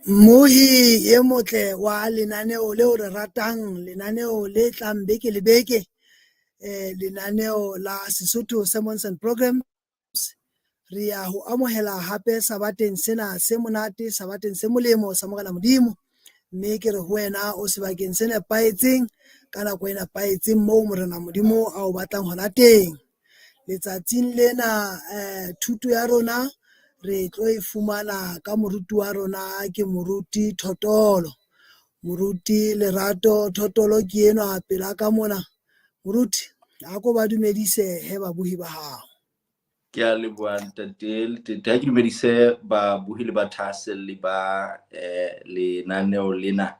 Mmohi e motle wa lenaneo leo re ratang, lenaneo le tlang beke le beke, lenaneo la Sesotho Sermons and Programs. Re ya ho amohela hape sabateng sena se monate, sabateng se molemo sa Morena Modimo. Mme ke re ho wena o sebakeng se nepahetseng ka nako e nepahetseng moo Morena Modimo a o batlang hona teng. Letsatsing lena thuto ya rona re tlo e fumana ka moruti wa rona, ke moruti Thotolo. Moruti Lerato Thotolo ke enwa pela ka mona. Moruti, a ko ba dumedise he babohi ba hao. Ke a leboha ntate Letete. Ha ke dumedise babohi le bathahaselli ba lenaneo lena,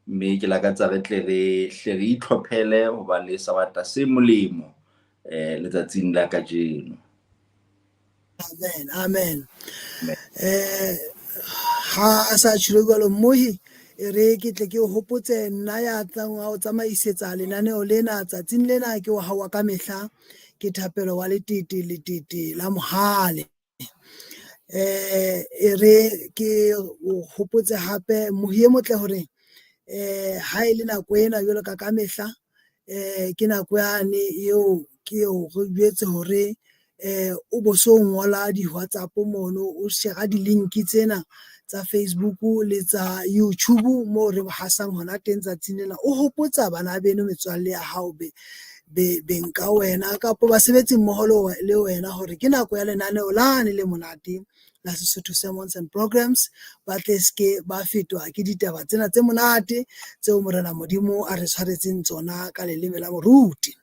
mme ke lakatsa re tle re hle re itlhophele ho ba le sabata se molemo letsatsing la kajeno. Amen, amen. Ha a sa tjhilo jwalo mmohi, e re ke tle ke o hopotse nna ya tlang wa o tsamaisetsa lenaneo lena tsatsing lena ke wa hao wa ka mehla, ke Thapelo wa Letete, Letete la Mohale. E re ke o hopotse hape mmohi e motle hore ha e le nako ena jwalo ka ka mehla, ke nako yane eo ke o re jwetse hore o bo so ngola di-WhatsApp mono, o shera di-link tsena tsa Facebook le tsa YouTube moo re hasang hona teng tsatsing lena. O hopotsa bana beno, metswalle ya hao, beng ka wena kapa basebetsi mmoho le wena hore ke nako ya lenaneo lane le monate la Sesotho Sermons and Programs, ba tle ske ba fetwa ke ditaba tsena tse monate tseo Morena Modimo a re tshwaretseng tsona ka leleme la moruti.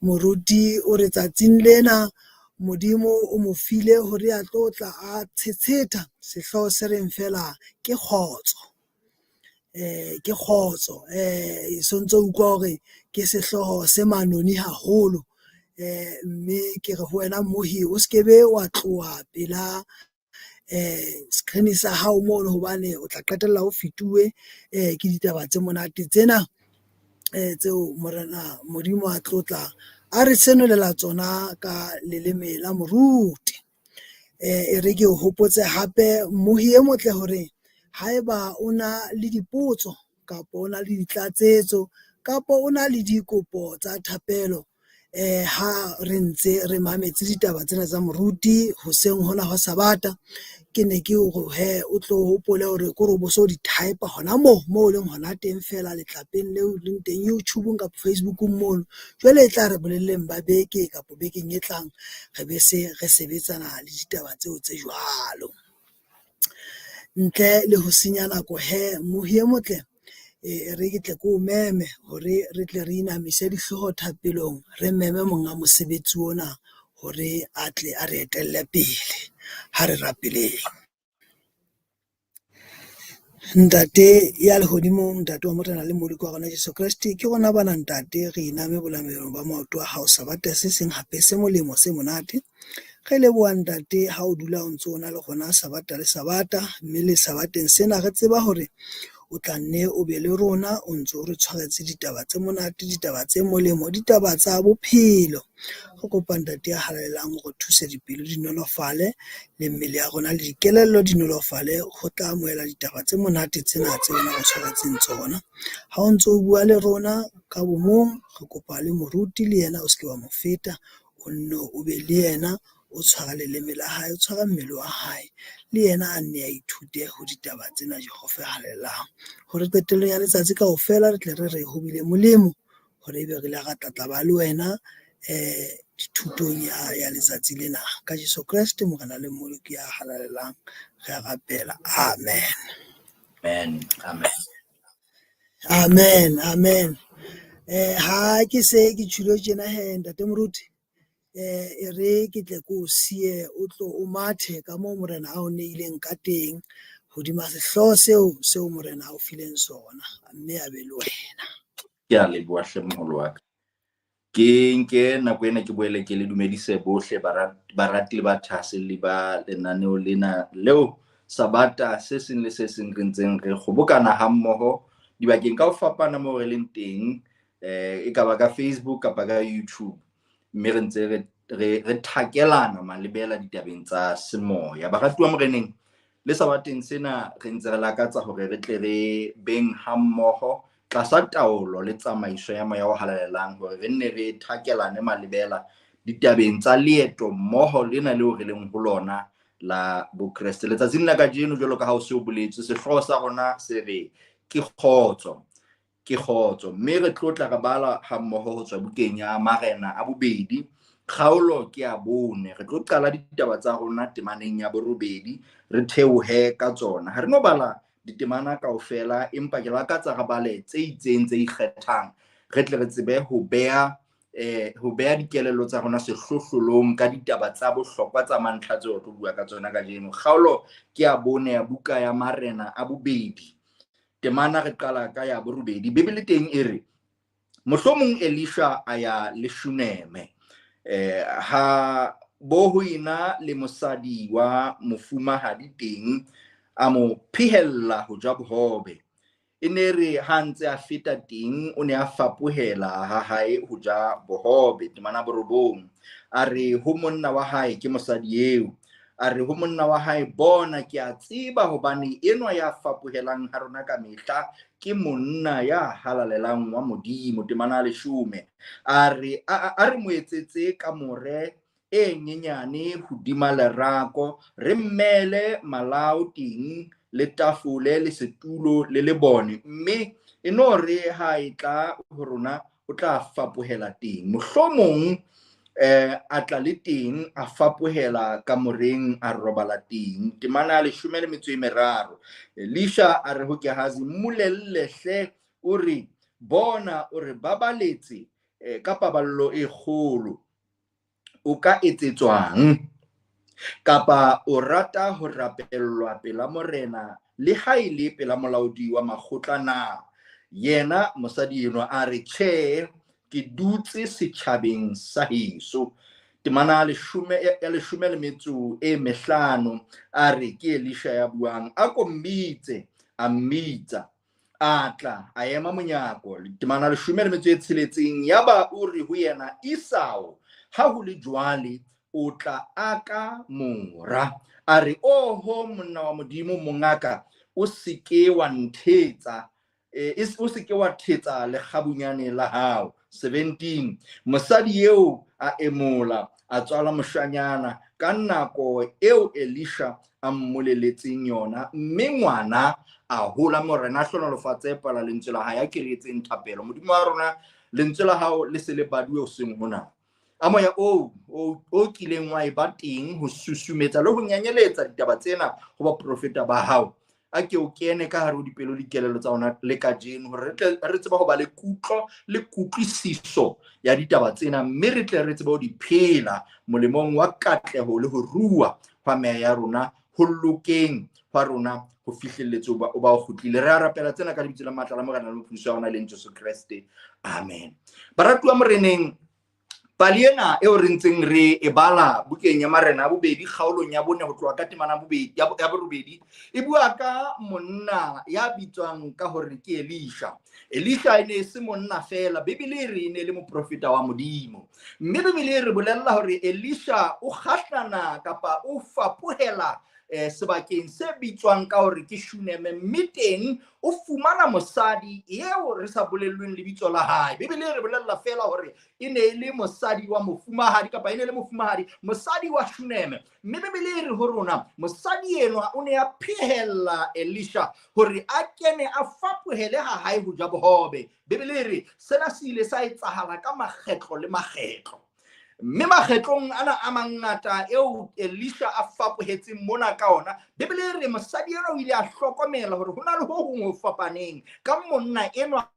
Moruti o re tsatsing lena Modimo o mo file hore a tlo tla a tshetshetha sehlooho se reng fela ke kgotso. Ke kgotso. So ntso utlwa hore ke sehlooho se manoni haholo. Mme ke re ho wena mmohi o skebe wa tloha pela screen sa hao mono, hobane o tla qetella o fetuwe ke ditaba tse monate tsena tseo Morena Modimo a tlotla a re senolela tsona ka leleme la moruti. E re ke o hopotse hape mmohi e motle hore haeba o na le dipotso kapa o na le ditlatsetso kapa o na le dikopo tsa thapelo, ha re ntse re mametse ditaba tsena tsa moruti hoseng hona hwa Sabata, ke ne ke hore he o tlo hopole hore ko re o bo so di type hona moo mo leng hona teng fela letlapeng leo leng teng YouTube kapa Facebookong mono. Jwale e tla re bolelleng ba beke kapa bekeng e tlang re be se re sebetsana le ditaba tseo tse jwalo. Ntle le ho senya nako he mmohi e motle, e re ke tle ke o meme hore re tle re inamise dihlooho thapelong, re meme monga mosebetsi ona hore a tle a re etelle pele. Ha re rapeleng. Ntate ya lehodimong, ntate wa Morena le Mmoloki wa rona Jesu Kreste, ke rona bana ntate re iname bolamelong ba maoto a hao sabata se seng hape se molemo se monate. Re leboha ntate ha o dula o ntso o na le rona sabata le sabata, mme le sabateng sena re tseba hore o tla nne o be le rona o ntso o re tshwaretse ditaba tse monate, ditaba tse molemo, ditaba tsa bophelo. Re kopa ntate ya halalelang hore thuse dipelo di nolofale le mmele ya rona le dikelello di nolofale ho tla amohela ditaba tse monate tsena tse wena re tshwaretseng tsona. Ha o ntso o bua le rona ka bomong, re kopa le moruti le yena o seke wa mo feta, o nno o be le yena, o tshwara leleme la hae, o tshwara mmele wa hae, le yena a nne a ithute ho ditaba tsena Jehova ya halalelang. Hore qetellong ya letsatsi kaofela re tle re re ho bile molemo hore ebe re ile ra tlatlaba le wena dithutong ya letsatsi lena. Ka Jesu Kreste Morena le Mmoloki ya halalelang re a rapela. Amen. Amen. Amen. Amen. Amen. Ha ke se ke tjhilo tjena he ntate moruti, e re ke tle ke o siye o tlo o mathe ka moo Morena a o neileng ka teng hodima sehlooho seo seo Morena a o fileng sona, mme a be le wena. Ke a leboha hle moholo wa ka. Ke nke nako ena ke boele ke le dumedise bohle barati le bathahaselli ba lenaneo lena leo sabata se seng le se seng re ntseng re kgobokana hammoho dibakeng ka ho fapana moo re leng teng, e ka ba ka Facebook kapa ka YouTube, mme re ntse re thakelana malebela ditabeng tsa semoya. Baratuwa Moreneng, Le sabateng sena re ntse re lakatsa hore re tle re beng hammoho tlasa taolo le tsamaiso ya Moya o Halalelang, hore re nne re thakelane malebela ditabeng tsa leeto mmoho lena leo re leng ho lona la Bokreste. Letsatsing la kajeno, jwalo ka ha o se o boletswe, sehlooho sa rona se re ke kgotso, ke kgotso. Mme re tlotla re bala hammoho ho tswa bukeng ya Marena a Bobedi, kgaolo ke ya 4. Re tlo qala ditaba tsa rona temaneng ya 8, re theohe ka tsona. Ha re no bala ditemana kaofela, empa ke lakatsa re bale tse itseng tse ikgethang, re tle re tsebe ho beha dikelello tsa rona sehlohlolong ka ditaba tsa bohlokwa tsa mantlha tseo re tlo bua ka tsona kajeno. Kgaolo ke ya 4 ya buka ya Marena a Bobedi, temana re qala ka ya 8. Bibele teng e re, mohlomong Elisha a ya le Shuneme, ha bo ho ena le mosadi wa mofumahadi teng, a mo phehella ho ja bohobe. E ne re ha ntse a feta teng, o ne a fapohela ha hae ho ja bohobe. Temana 9, a re ho monna wa hae, ke mosadi eo, a re ho monna wa hae, bona ke a tseba hobane enwa ya fapohelang ha rona ka mehla ke monna ya halalelang wa Modimo. Temana 10, a re a re mo etsetse kamore e nyenyane hodima lerako, re mmele malao teng le tafole le setulo le lebone, mme e no re ha e tla ho rona o tla fapohela teng. Mohlomong a tla le teng, a fapohela kamoreng, a robala teng. Temana 13, Elisha a re ho Gehazi, mmolelle hle, o re bona, o re babaletse ka paballo e kgolo, o ka etsetswang? Kapa o rata ho rapellwa pela morena le ha e le pela molaodi wa makgotla na? Yena mosadi enwa a re, tjhe, ke dutse setjhabeng sa heso. Temana 15, a re, ke Elisha ya buang, a ko mmitse. A mmitsa, a tla, a ema monyako. Temana 16, yaba o re ho yena, Isao, ha ho le jwale o tla aka mora. A re, oho monna wa Modimo, mongaka, o se ke wa nthetsa, o se ke wa thetsa lekgabunyane la hao. 17, mosadi eo a emola, a tswala moshanyana ka nako eo Elisha a mmoleletseng yona, mme ngwana a hola. Morena a hlohonolofatse pala lentswe la hae. A ke re etseng thapelo. Modimo wa rona, lentswe la hao le se le baduwe hoseng hona. A moya o kileng wa eba teng ho susumetsa le ho nyanyeletsa ditaba tsena ho baprofeta ba hao, a ke o kene ka hare ho dipelo le dikelello tsa rona le kajeno, hore re tle re tsebe ho ba le kutlo le kutlwisiso ya ditaba tsena, mme re tle re tsebe ho di phela molemong wa katleho le ho rua hwa meya ya rona, ho lokeng hwa rona ho fihlelletse o ba o kgutlile. Re a rapela tsena ka lebitso la matla la Morena le Mopholosi wa rona leng Jesu Kreste. Amen. Baratuwa Moreneng, pale ena eo re ntseng re e bala bukeng ya Marena a Bobedi kgaolong ya 4 ho tloha ka temana ya 8, e bua ka monna ya bitswang ka hore ke Elisha. Elisha e ne e se monna feela, Bibele e re e ne le moprofeta wa Modimo. Mme Bibele e re bolella hore Elisha o kgahlana kapa o fapohela sebakeng se bitswang ka hore ke Shuneme, mme teng o fumana mosadi eo re sa bolellweng lebitso la hae. Bibele e re bolella feela hore e ne e le mosadi wa mofumahadi, kapa e ne e le mofumahadi, mosadi wa Shuneme. Mme Bibele e re ho rona mosadi enwa o ne a phehella Elisha hore a kene a fapohele ha hae ho ja bohobe. Bibele e re sena se ile sa etsahala ka makgetlo le makgetlo. Mme makgetlong ana a mangata eo Elisha a fapohetseng mona ka ona, Bibele e re mosadi enwa o ile a hlokomela hore ho na le ho hong ho fapaneng ka monna enwa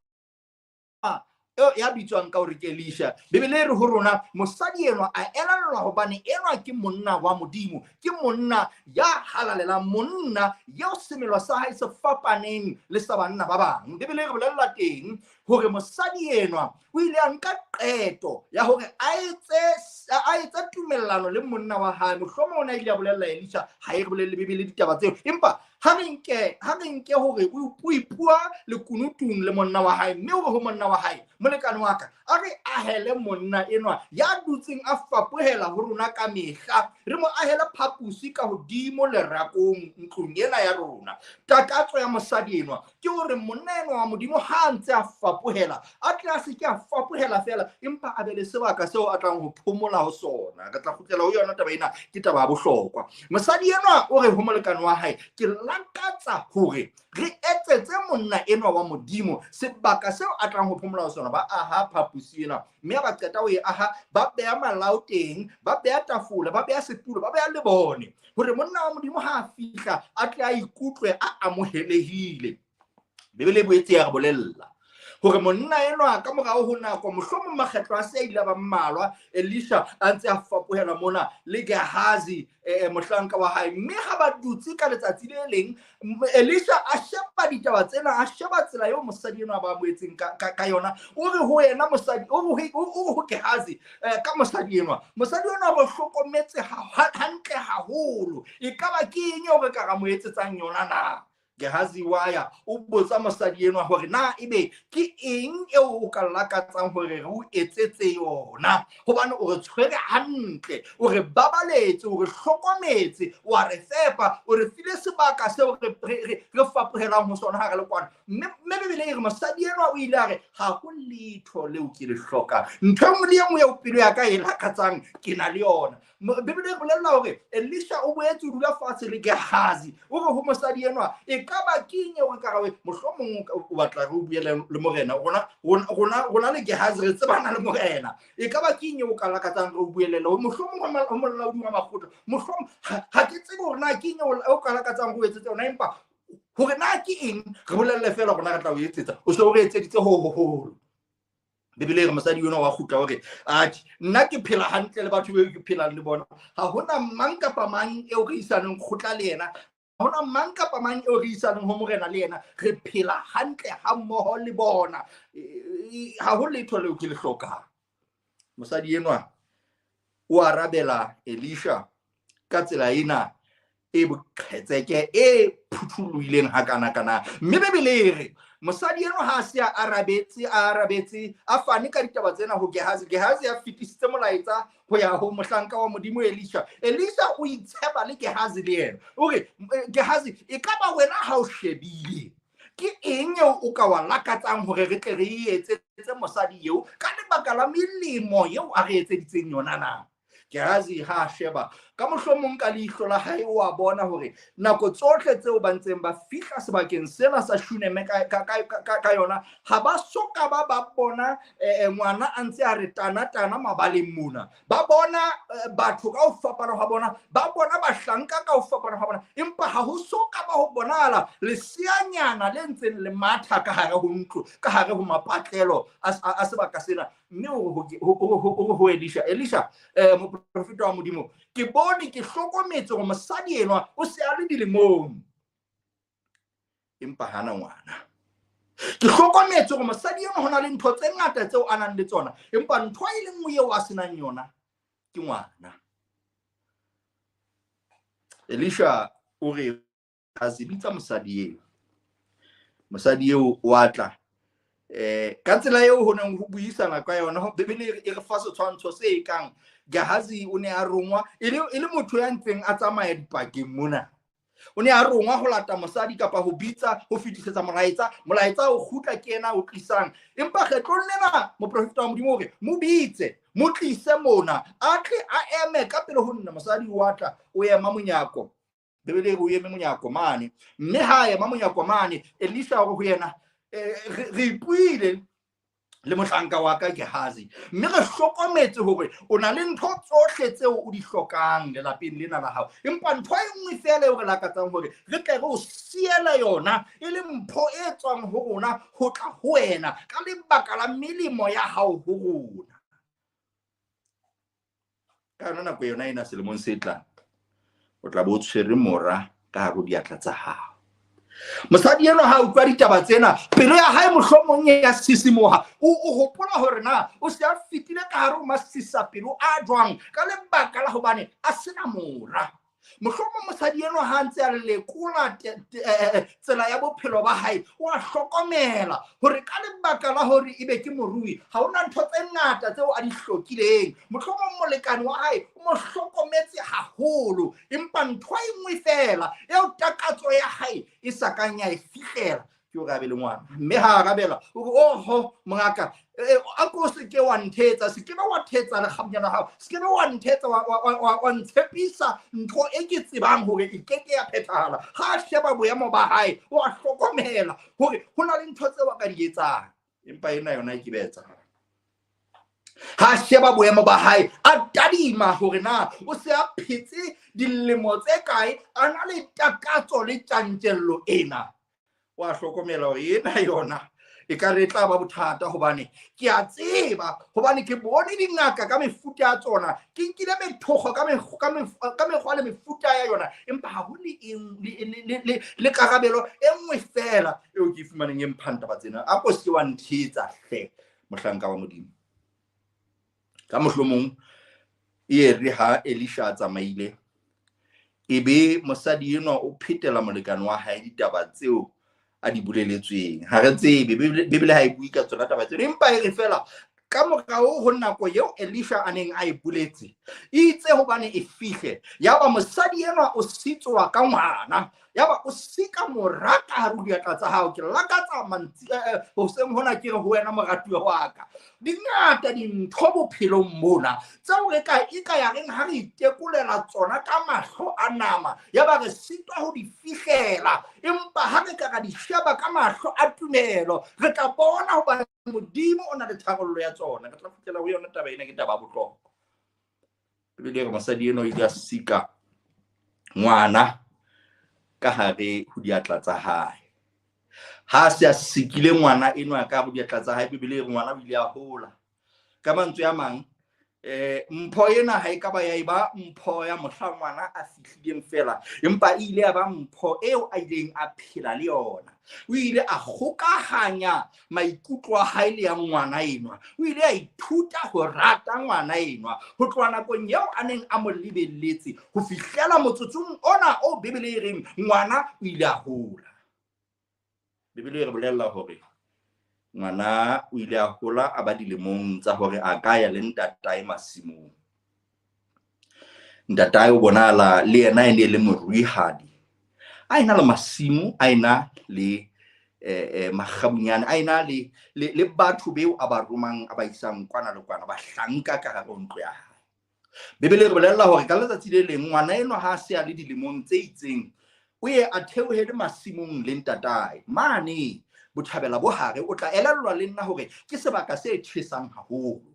ya bitswang ka hore ke Elisha. Bibele e re ho rona mosadi enwa a elellwa hobane enwa ke monna wa Modimo, ke monna ya halalelang, monna eo semelo sa hae se fapaneng le sa banna ba bang. Bibele e re bolella teng hore mosadi enwa o ile a nka qeto ya hore a etse tumellano le monna wa hae. Mohlomong o ne a ile a bolella Elisha, ha e re bolelle Bibele ditaba tseo, empa Ha re nke, ha re nke hore o ipua lekunutung le monna wa hae, mme o re ho monna wa hae, molekane wa ka, a re ahele monna enwa ya dutseng a fapohela ho rona ka mehla, re mo ahele phaposi ka hodimo lerakong ntlong ena ya rona. Takatso ya mosadi enwa ke hore monna enwa wa Modimo ha a ntse a fapohela, a tle a se ke a fapohela feela, empa a be le sebaka seo a tlang ho phomola ho sona. Re tla kgutlela ho yona taba ena, ke taba ya bohlokwa. Mosadi enwa o re ho molekane wa hae, ke lakatsa hore re etsetse monna enwa wa Modimo sebaka seo a tlang ho phomola ho sona. Ba aha phaposi ena, mme ha ba qeta ho e aha, ba beha malao teng, ba beha tafole, ba beha setulo, ba beha lebone, hore monna wa Modimo ha a fihla a tle a ikutlwe a amohelehile. Bibele e boetse ya re bolella hore monna enwa ka morao ho nako, mohlomong makgetlo a se a ile a ba mmalwa, Elisha a ntse a fapohela mona le Gehazi, mohlanka wa hae. Mme ha ba dutse ka letsatsi le leng, Elisha a sheba ditaba tsena, a sheba tsela eo mosadi enwa ba amohetseng ka yona. O re ho yena mosadi, o re ho, o re ho Gehazi, ka mosadi enwa. Mosadi enwa o hlokometse hantle haholo. Ekaba ke eng eo re ka ra mo etsetsang yona na? Gehazi wa ya, o botsa mosadi enwa hore na ebe ke eng eo o ka lakatsang hore re o etsetse yona, hobane o re tshwere hantle, o re babaletse, o re hlokometse, wa re fepa, o re file sebaka seo re fapohelang ho sona ha re le kwana. Mme Bibele e re mosadi enwa o ile a re ha ho letho leo ke le hlokang, ntho e nngwe le e nngwe eo pelo ya ka e lakatsang ke na le yona. Bibele e bolella hore Elisha o boetse o dula fatshe le Gehazi, o re ho mosadi enwa, e ka ba ke eng eo re ka re mohlomong o batla re o bue le morena, rona le Gehazi re tsebana le morena, e ka ba ke eng eo o ka lakatsang re o buelele, mohlomong ho molaodi wa makgotla, mohlomong ha ke tsebe hore na ke eng eo o ka lakatsang re o etsetse yona, empa hore na ke eng re bolelle feela rona re tla o etsetsa, o se o re etseditse ho hoholo. Bibele e re mosadi enwa wa kgutla hore, atjhe, nna ke phela hantle le batho beo ke phelang le bona, ha hona mang kapa mang eo re isaneng kgotla le yena, ha hona mang kapa mang eo re isaneng ho morena le yena, re phela hantle ha mmoho le bona, ha ho letho leo ke le hlokang. Mosadi enwa o arabela Elisha ka tsela ena e boqhetseke e phuthulohileng hakana-kana. Mme Bibele e re mosadi enwa ha a se a arabetse, a arabetse, a fane ka ditaba tsena ho Gehazi. Gehazi a fetisitse molaetsa ho ya ho mohlanka wa Modimo Elisha. Elisha o itsheba le Gehazi le yena. O re, Gehazi, e ka ba wena ha o shebile, ke eng eo o ka wa lakatsang hore re tle re e etsetse mosadi eo ka lebaka la melemo eo a re etseditseng yona na? Gehazi ha a sheba ka mohlomong ka leihlo la hae o a bona hore nako tsohle tseo ba ntseng ba fihla sebakeng sena sa Shuneme ka yona, ha ba so ka ba ba bona ngwana a ntse a re tana tana mabaleng mona. Ba bona batho ka ho fapana ha bona, ba bona bahlanka ka ho fapana ha bona, empa ha ho so ka ba ho bonahala leseanyana le ntseng le matha ka hare ho ntlo, ka hare ho mapatlelo a sebaka sena. Mme o re ho Elisha, Elisha, moprofeta wa Modimo, ke bone, ke hlokometse hore mosadi enwa o se a le dilemong, empa hana ngwana. Ke hlokometse hore mosadi enwa ho na le ntho tse ngata tseo a nang le tsona, empa ntho e le nngwe eo a senang yona ke ngwana. Elisha o re a se bitsa mosadi eo. Mosadi eo o a tla. Ka tsela eo ho neng ho buisana ka yona, Bibele e re fa setshwantsho se kang Gehazi o ne a rongwa e le motho ya ntseng a tsamaya dipakeng mona. O ne a rongwa ho lata mosadi kapa ho bitsa, ho fetisetsa molaetsa, molaetsa o kgutla ke yena o tlisang. Empa kgetlong lena moprofeta wa Modimo o re, mo bitse, mo tlise mona, a tle a eme ka pele ho nna. Mosadi o a tla, o ema monyako. Bibele e re o eme monyako mane. Mme ha a ema monyako mane, Elisha o re ho yena, re ipuile le mohlanka wa ka Gehazi, mme re hlokometse hore o na le ntho tsohle tseo o di hlokang lelapeng lena la hao, empa ntho e nngwe feela eo re lakatsang hore re tle re o siele yona e le mpho e tswang ho rona ho tla ho wena ka lebaka la melemo ya hao ho rona. Ka yona nako yona ena selemong se tlang, o tla bo o tshwere mora ka hare ho diatla tsa hao. Mosadi enwa ha a utlwa ditaba tsena, pelo ya hae mohlomong ya sisimoha. O hopola hore na o se a fetile ka hare ho masisapelo a jwang ka lebaka la hobane a sena mora. Mohlomong mosadi enwa ha ntse a lekola tsela ya bophelo ba hae, o a hlokomela hore ka lebaka la hore ebe ke morui, ha hona ntho tse ngata tseo a di hlokileng. Mohlomong molekane wa hae o mo hlokometse haholo, empa ntho e nngwe feela eo takatso ya hae e sa kang ya e fihlela ke hore a be le ngwana. Mme ha arabela o re, oho mongaka, a ko se ke wa nthetsa, se ke be wa thetsa lekgabunyana la hao, se ke be wa nthetsa wa ntshepisa ntho e ke tsebang hore e ke ke ya phethahala. Ha a sheba boemo ba hae, o a hlokomela hore ho na le ntho tseo a ka di etsang, empa ena yona e ke be etsahala. Ha a sheba boemo ba hae, a tadima hore na o se a phetse dilemo tse kae a na le takatso le tjantjello ena, o a hlokomela hore ena yona e ka re tla ba bothata, hobane ke a tseba, hobane ke bone dingaka ka mefuta ya tsona, ke nkile methokgo ka mekgwa le mefuta ya yona, empa ha ho le karabelo e nngwe feela eo ke e fumaneng e mphang taba tsena. A ko se wa nthetsa hle, mohlanka wa Modimo. Ka mohlomong e re ha Elisha a tsamaile, ebe mosadi enwa o phetela molekane wa hae ditaba tseo a di boleletsweng. Ha re tsebe, Bibele ha e bue ka tsona taba tseo, empa e re feela ka morao ho nako eo Elisha a neng a e boletse, itse hobane e fihle, yaba mosadi enwa o sitswa ka ngwana, yaba o sika mora ka hare ho diatla tsa hao. Ke lakatsa mantsi hoseng hona ke re ho wena moratuwa wa ka, di ngata dintho bophelong mona tseo re ka e ka ya reng ha re itekolela tsona ka mahlo a nama, yaba re sitwa ho di fihlela, empa ha re ka ra di sheba ka mahlo a tumelo, re tla bona hobane Modimo o na le tharollo ya tsona. Re tla kgutlela ho yona taba ena, ke taba ya bohlokwa. Bibele e re mosadi enwa o ile a sika ngwana ka hare ho diatla tsa hae. Ha a se a sikile ngwana enwa ka hare ho diatla tsa hae, Bibele e re ngwana o ile a hola. Ka mantswe a mang, mpho ena ha e ka ba ya eba mpho ya mohla ngwana a fihlileng feela, empa e ile ya ba mpho eo a ileng a phela le yona. O ile a kgokahanya maikutlo a hae le ya ngwana enwa. O ile a ithuta ho rata ngwana enwa ho tloha nakong eo a neng a mo lebelletse ho fihlela motsotsong ona o Bibele e reng ngwana o ile a hola. Bibele e re bolella hore ngwana o ile a hola a ba dilemong tsa hore a ka ya le ntatae masimong. Ntatae o bonahala le yena e ne e le moruihadi, a ena le masimo, a ena le makgabunyane, a ena le batho beo a ba romang, a ba isang kwana le kwana, bahlanka ka hare ho ntlo ya hae. Bibele e re bolella hore ka letsatsi le leng ngwana enwa ha a se a le dilemong tse itseng, o ye a theohele masimong le ntatae mane botjhabela bo hare. O tla elellwa le nna hore ke sebaka se tjhesang haholo,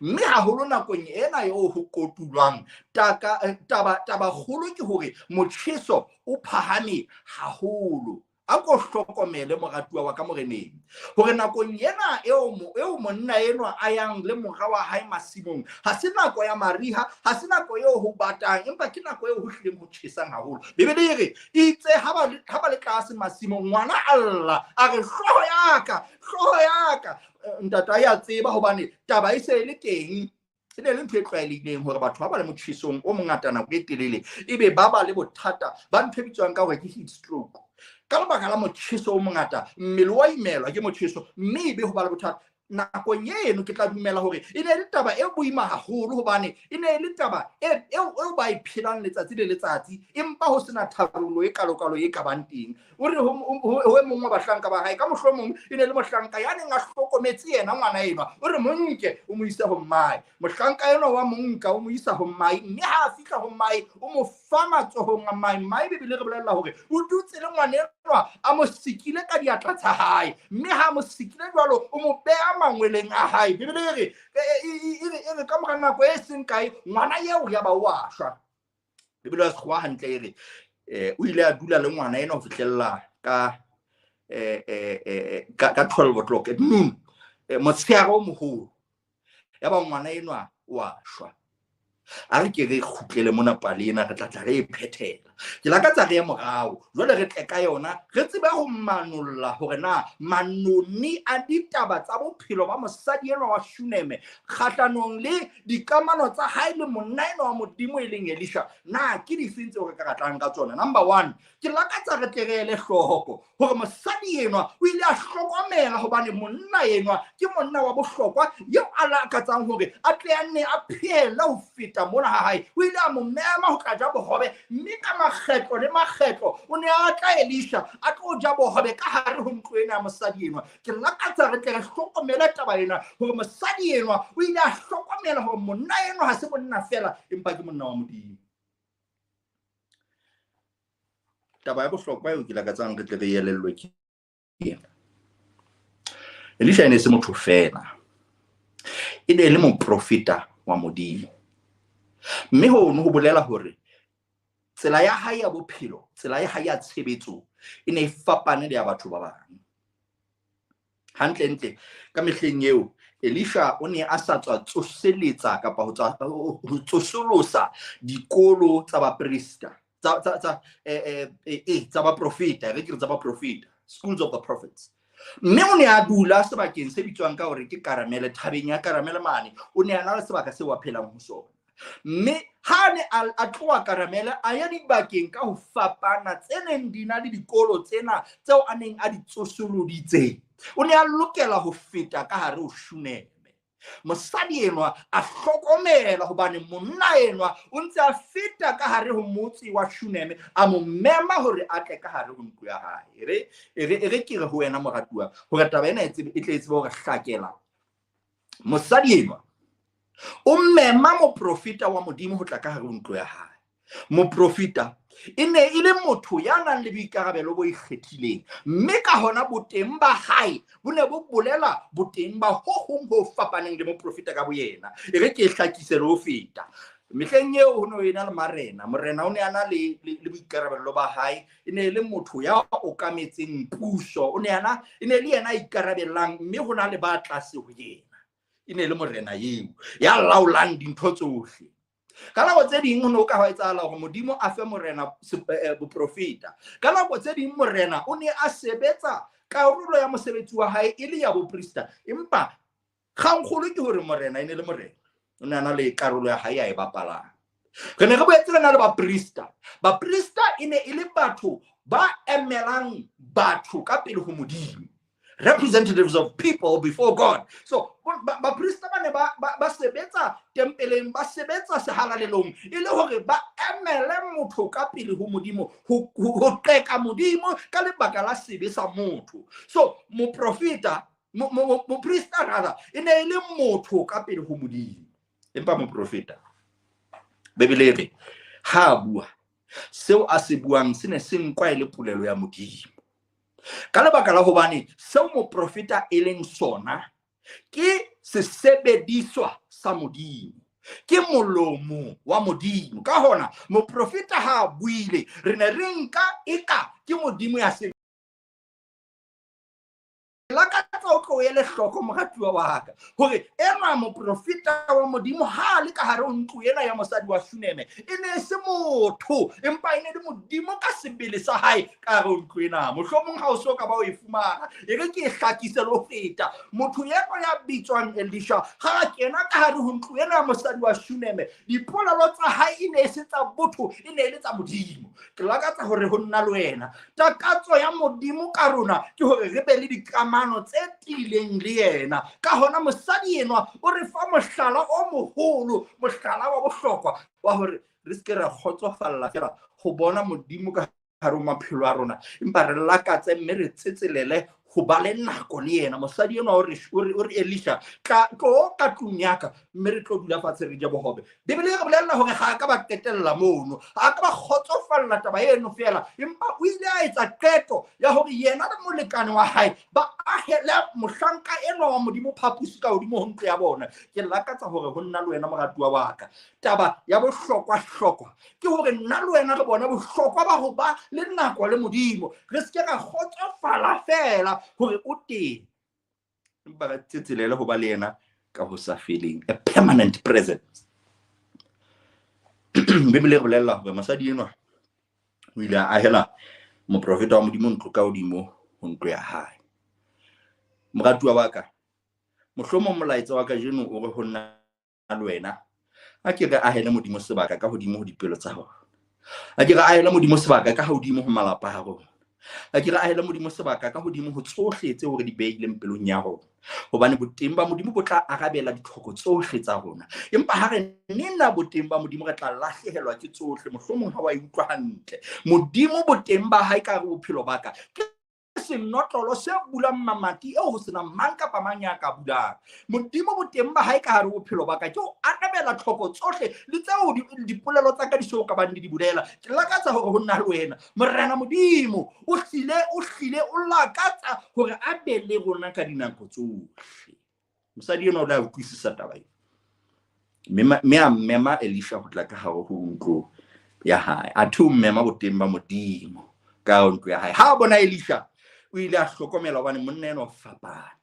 mme haholo nakong ena eo ho kotulwang, taba kgolo ke hore motjheso o phahame haholo. A ko hlokomele moratuwa wa ka moreneng, hore nakong ena eo monna enwa a yang le mora wa hae masimong, ha se nako ya mariha, ha se nako eo ho batang, empa ke nako eo ho hlileng ho tjhesang haholo. Bibele e re itse ha ba le tlase masimong, ngwana a lla a re, hlooho ya ka, hlooho ya ka. Ntata ya tseba hobane taba e se e le teng. E ne le ntho e tlwaelehileng hore batho ba ba le motjhesong o mongata nako e telele ebe ba ba le bothata ba ntho e bitswang ka hore ke heat stroke. Ka lebaka la motjheso o mongata, mmele wa imelwa ke motjheso, mme ebe ho ba le bothata. Nakong eno ke tla dumela hore e ne e le taba e boima haholo, hobane e ne e le taba eo ba e phelang letsatsi le letsatsi, empa ho sena tharollo e kalokalo e ka bang teng. O re ho e mong wa bahlanka ba hae, ka mohlomong e ne le mohlanka ya neng a hlokometse yena ngwana enwa, o re mo nke o mo ise ho mmae. Mohlanka enwa wa mo nka o mo isa ho mmae, mme ha a fihla ho mmae o mo fa matsohong a mmae. Mmae Bibele re bolella hore o dutse le ngwana enwa a mo sikile ka diatla tsa hae, mme ha a mo sikile jwalo o mo beha mangweleng a hae. Bibele e re ka mora nako e seng kae ngwana eo ya ba o a shwa. Bibele ya Sekgowa hantle e re o ile a dula le ngwana ena ho fihlella ka 12 o'clock at noon, motshehare o moholo, ya ba ngwana enwa o a shwa. A re ke re kgutlele mona pale ena, re tla tla re e phethela. Ke lakatsa re ye morao jwale re tle ka yona, re tsebe ho manolla hore na manoni a ditaba tsa bophelo ba mosadi enwa wa Shuneme kgahlanong le dikamano tsa hae le monna enwa wa Modimo e leng Elisha, na ke difeng tseo re ka ratlang ka tsona. Number 1, ke lakatsa re tle re ele hloko hore mosadi enwa o ile a hlokomela hobane monna enwa ke monna wa bohlokwa eo a lakatsang hore a tle a nne a phele ho feta mona ha hae. O ile a mo mema ho tla ja bohobe, mme ka makgetlo le makgetlo o ne a tla Elisha a tlo ja bohobe ka hare ho ntlo ena ya mosadi enwa. Ke lakatsa re tle re hlokomele taba ena hore mosadi enwa o ile a hlokomela hore monna enwa ha se monna fela, empa ke monna wa Modimo. Taba ya bohlokwa eo ke lakatsang re tle re elellwe ke ena. Elisha e ne se motho fela, e ne e le moprofeta wa Modimo. Mme hono ho bolela hore tsela ya hae ya bophelo, tsela ya hae ya tshebetso e ne e fapane le ya batho ba bang. Hantlentle ka mehleng eo Elisha o ne a sa tswa tsoseletsa kapa ho tswa ho tsosolosa dikolo tsa baprista, tsa baprofeta, re ke re tsa baprofeta, schools of the prophets. Mme o ne a dula sebakeng se bitswang ka hore ke Karamele, thabeng ya Karamele mane. O ne a na le sebaka seo a phelang ho sona. Mme ha ne a tloha Karamele a ya dibakeng ka ho fapana tse neng di na le dikolo tsena tseo a neng a di tsosoloditse, o ne a lokela ho feta ka hare ho Shuneme. Mosadi enwa a hlokomela hobane monna enwa o ntse a feta ka hare ho motse wa Shuneme, a mo mema hore a tle ka hare ho ntlo ya hae. E re ke re ho wena moratuwa hore taba ena e tle e tsebe hore hlakela. Mosadi enwa o mema moprofeta wa Modimo ho tla ka hare ho ntlo ya hae. Moprofeta e ne e le motho ya nang le boikarabelo bo ikgethileng, mme ka hona boteng ba hae bo ne bo bolela boteng ba ho hong ho fapaneng le moprofeta ka boyena. E re ke e hlakise le ho feta. Mehleng eo ho ne ho ena le marena. Morena o ne a na le boikarabelo ba hae, e ne e le motho ya okametseng puso, o ne a na, e ne le yena a ikarabellang, mme ho na le ba tlase ho yena. E ne e le morena eo ya laolang dintho tsohle. Ka nako tse ding ho ne ho ka hwa etsahala hore Modimo a fe morena boprofeta. Ka nako tse ding morena o ne a sebetsa karolo ya mosebetsi wa hae e le ya boprista, empa kgangkgolo ke hore morena e ne le morena, o ne a na le karolo ya hae ya e bapalang. Re ne re boetse re na le baprista. Baprista e ne e le batho ba emelang batho ka pele ho Modimo, representatives of people before God. So baprista ba ne ba sebetsa tempeleng, ba sebetsa sehalalelong e le hore ba emele motho ka pele ho Modimo, ho qeka Modimo ka lebaka la sebe sa motho. So moprofeta, moprista rather, e ne e le motho ka pele ho Modimo. Empa moprofeta, Bibele e re ha a bua, seo a se buang se ne se nkwa e le polelo ya Modimo. Ka lebaka la hobane seo moprofeta e leng sona ke sesebediswa sa Modimo, ke molomo wa Modimo. Ka hona moprofeta ha a buile, re ne re nka eka ke Modimo ya se lakatsa o tlo ele hloko moratuwa wa ka hore enwa moprofeta wa Modimo ha a le ka hare ho ntlo ena ya mosadi wa Shuneme, e ne e se motho, empa e ne le Modimo ka sebele sa hae ka hare ho ntlo ena. Mohlomong ha o so ka ba o e fumana, e re ke e hlakise le ho feta. Motho enwa ya bitswang Elisha ha a kena ka hare ho ntlo ena ya mosadi wa Shuneme, dipolelo tsa hae e ne e se tsa botho, e ne e le tsa Modimo. Ke lakatsa hore ho nna le wena, takatso ya Modimo ka rona ke hore re be le dikamano tse tiileng le yena. Ka hona mosadi enwa o re fa mohlala o moholo, mohlala wa bohlokwa wa hore re se ke ra kgotsofalla fela ho bona Modimo ka hare ho maphelo a rona, empa re lakatse mme re tsetselele ho ba le nako le yena. Mosadi enwa o re Elisha, tla tlo ka tlung ya ka mme re tlo dula fatshe re je bohobe. Bibele e re bolella hore ha a ka ba qetella mono, ha a ka ba kgotsofalla taba eno fela, empa o ile a etsa qeto ya hore yena le molekane wa hae ba ahele mohlanka enwa wa Modimo phaposi ka hodimo ho ntlo ya bona. Ke lakatsa hore ho nna le wena moratuwa wa ka, taba ya bohlokwa-hlokwa ke hore nna le wena re bone bohlokwa ba ho ba le nako le Modimo. Re se ke ra kgotsofala fela hore o teng, empa re tsetselele ho ba le yena ka ho sa feleng, a permanent presence. Bibele e re bolella hore mosadi enwa O ile a ahela moprofeta wa Modimo ntlo ka hodimo ho ntlo ya hae. Moratuwa wa ka, mohlomong molaetsa wa kajeno o re ho nna le wena, a ke re ahele Modimo sebaka ka hodimo ho dipelo tsa rona. A ke re ahele Modimo sebaka ka hodimo ho malapa a rona. A ke re ahele Modimo sebaka ka hodimo ho tsohle tseo re di behileng pelong ya rona. Hobane boteng ba Modimo bo tla arabela ditlhoko tsohle tsa rona. Empa ha re nena boteng ba Modimo re tla lahlehelwa ke tsohle. Mohlomong ha wa e utlwa hantle. Modimo boteng ba hae ka hare ho bophelo ba ka ke senotlolo se bulang mamati eo ho senang mang kapa mang ya ka bulang. Modimo boteng ba hae ka hare ho bophelo ba ka ke ho arabela tlhoko tsohle le tseo dipolelo tsa ka di so ka bang di di bolela. Ke lakatsa hore ho nna le wena Morena Modimo o hlile o lakatsa hore a be le rona ka dinako tsohle. Mosadi enwa o ile a utlwisisa taba ena mme a mema Elisha ho tla ka hare ho ntlo ya hae. Athe o mmema boteng ba Modimo ka ntlo ya hae. Ha a bona Elisha, o ile a hlokomela hobane monna enwa o fapane.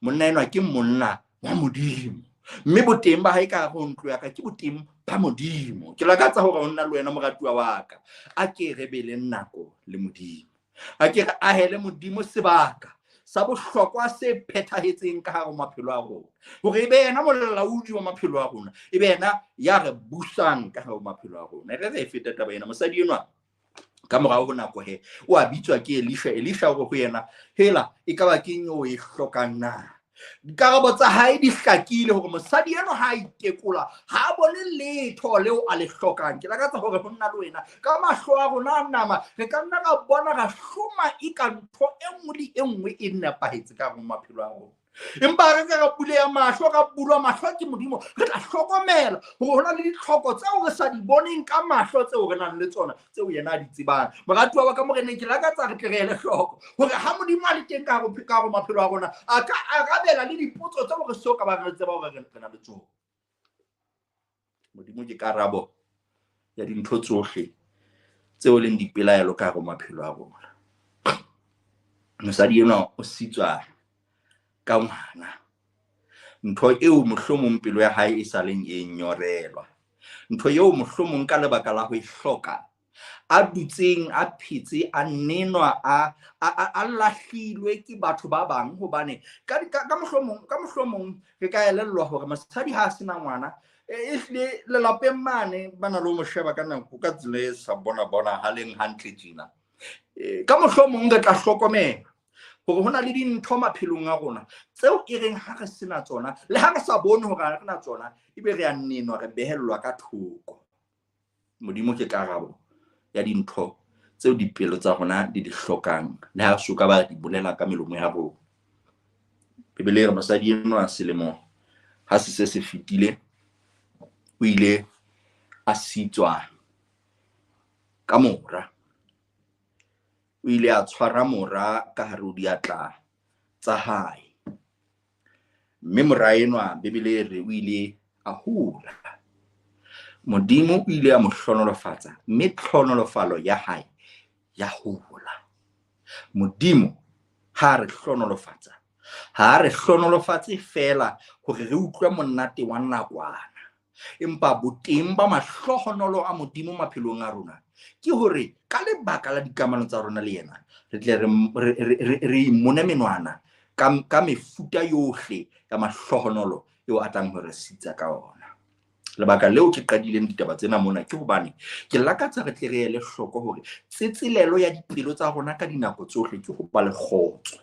Monna enwa ke monna wa Modimo, mme boteng ba hae ka hare ho ntlo ya ka ke boteng ba Modimo. Ke lakatsa hore ho nna le wena moratuwa wa ka, a ke re be le nako le Modimo. A ke re ahele Modimo sebaka sa bohlokwa se phethahetseng ka hare ho maphelo a rona, hore e be yena molaodi wa maphelo a rona, e be yena ya re busang ka hare ho maphelo a rona. Re re feta taba ena. Mosadi enwa ka morao ho nako he o a bitswa ke Elisha. Elisha o re ho yena, hela e ka ba keng eo e hlokang na? Dikarabo tsa hae di hlakile hore mosadi enwa ha a itekola ha a bone letho leo a le hlokang. Ke lakatsa hore ho nna le wena ka mahlo a rona a nama re ka nna ra bona ra hloma e ka ntho e nngwe le e nngwe e nepahetse ka hare ho maphelo a rona. Empa re ka ra buleha mahlo, ra bulwa mahlo ke Modimo, re tla hlokomela hore ho na le ditlhoko tseo re sa di boneng ka mahlo tseo re nang le tsona, tseo yena a di tsebang. Moratuwa wa ka Moreneng, ke lakatsa re tle re ele hloko hore ha Modimo a le teng ka hare maphelo a rona, a ka arabela le dipotso tseo re so ka ba re tseba hore re na le tsona. Modimo ke karabo ya dintho tsohle tseo leng dipelaelo ka hare maphelo a rona. Mosadi enwa o sitswa ka ngwana, ntho eo mohlomong pelo ya hae e sa leng e nyorelwa, ntho eo mohlomong ka lebaka la ho e hloka a dutseng a phetse a nenwa a lahlilwe ke batho ba bang. Hobane ka mohlomong re ka elellwa hore mosadi ha a sena ngwana, ehlile lelapeng mane ba na le ho mo sheba ka nako ka tsela e sa bona bonahaleng hantle tjena. Ka mohlomong re tla hlokomela hore ho na le dintho maphelong a rona tseo e reng ha re sena tsona, le ha re sa bone hore ha re na tsona, ebe re a nenwa, re behellwa ka thoko. Modimo ke karabo ya dintho tseo dipelo tsa rona di di hlokang, le ha soka ba di bolela ka melomo ya rona. Bibele e re mosadi enwa selemo ha se se se fetile, o ile a sitswa ka mora. O ile a tshwara mora ka hare ho diatla tsa hae. Mme mora enwa Bibele e re o ile a hola. Modimo o ile a mo hlohonolofatsa, mme tlhohonolofalo ya hae ya hola. Modimo ha re hlohonolofatsa, ha re hlohonolofatse feela hore re utlwe monate wa nakwana, empa boteng ba mahlohonolo a Modimo maphelong a rona ke hore ka lebaka la dikamano tsa rona le yena re tle re imone menwana ka mefuta yohle ya mahlohonolo eo a tlang ho re sitsa ka ona. Lebaka leo ke qadileng ditaba tsena mona ke hobane ke lakatsa re tle re ele hloko hore tsetselelo ya dipelo tsa rona ka dinako tsohle ke ho ba le kgotso.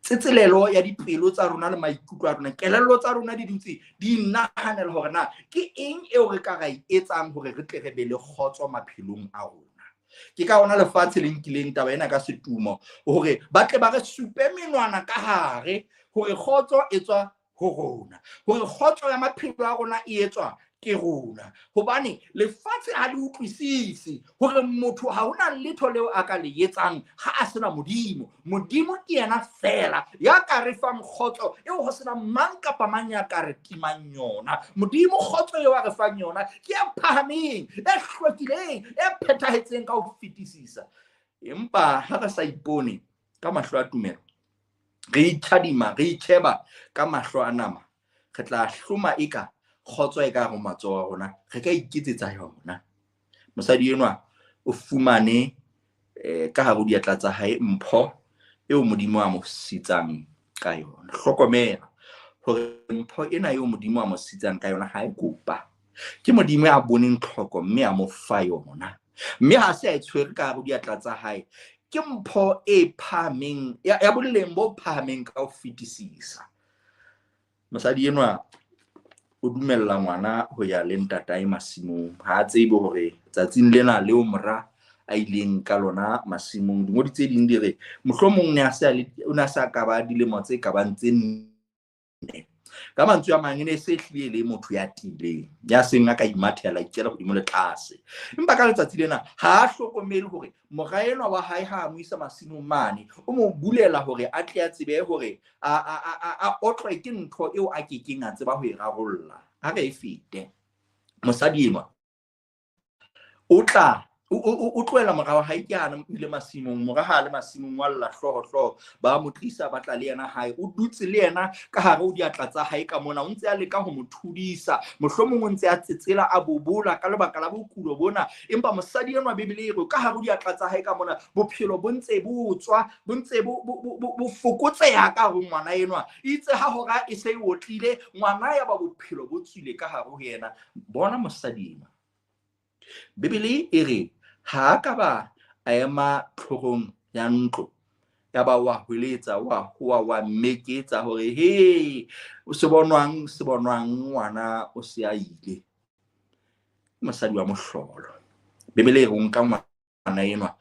Tsetselelo ya dipelo tsa rona le maikutlo a rona, kelello tsa rona di dutse di nahanela hore na ke eng eo re ka ra e etsang hore re tle re be le kgotso maphelong a rona. Ke ka hona lefatshe le nkileng taba ena ka setumo hore ba tle ba re supe menwana ka hare hore kgotso e tswa ho rona, hore kgotso ya maphelo a rona e etswa ke rona. Hobane lefatshe ha le utlwisise hore motho ha hona letho leo a ka le etsang ha a sena Modimo. Modimo ke yena feela ya ka re fang kgotso eo ho sena mang kapa mang ya ka re timang yona. Modimo kgotso eo a re fang yona ke e phahameng, e hlwekileng, e phethahetseng ka ho fetisisa. Empa ha re sa ipone ka mahlo a tumelo, re itjhadima, re itjheba ka mahlo a nama, re tla hloma eka kgotso e ka ho matsoho a rona, re ka iketsetsa yona. Mosadi enwa O fumane ka hare ho diatla tsa hae mpho eo Modimo a mo sitsang ka yona. Hlokomela hore mpho ena eo Modimo a mo sitsang ka yona ha e kopa. Ke Modimo ya boneng tlhoko mme a mo fa yona. Mme ha se a e tshwere ka hare ho diatla tsa hae, ke mpho e phahameng ya boleng bo phahameng ka ho fetisisa. Mosadi enwa o dumella ngwana ho ya le ntatae masimong. Ha a tsebe hore tsatsing lena leo mora a ileng ka lona masimong, dingodi tse ding di re mohlomong o ne a se a ka ba dilemo tse ka bang tse 4. Ka mantswe a mang, e ne se hlile le motho ya tiileng, ya seng a ka imathela, ikela hodimo le tlase. Empa ka letsatsi lena ha a hlokomele hore mora enwa wa hae ha a mo isa masimong mane, o mo bulela hore a tle a tsebe hore a otlwe ke ntho eo a kekeng a tseba ho e rarolla. Ha re e fete. Mosadi enwa o tla o tlohela mora wa hae ke ana o ile masimong, mora ha a le masimong wa lla hlooho hlooho, ba mo tlisa ba tla le yena hae, o dutse le yena ka hare ho diatla tsa hae ka mona, o ntse a leka ho mo thudisa, mohlomong o ntse a tsetsela a bobola ka lebaka la bokulo bona, empa mosadi enwa Bibele e re ka hare ho diatla tsa hae ka mona bophelo bo ntse bo tswa, bo ntse bo fokotseha ka hare ho ngwana enwa. Itse ha hora e se e otlile, ngwana ya ba bophelo bo tswile ka hare ho yena. Bona mosadi enwa. Bibele e re ha a ka ba a ema tlhorong ya ntlo, ya ba wa hweletsa, wa howa, wa meketsa hore he, o se bonwang, se bonwang, ngwana o se a ile. Mosadi wa mohlolo. Bibele e re o nka ngwana enwa,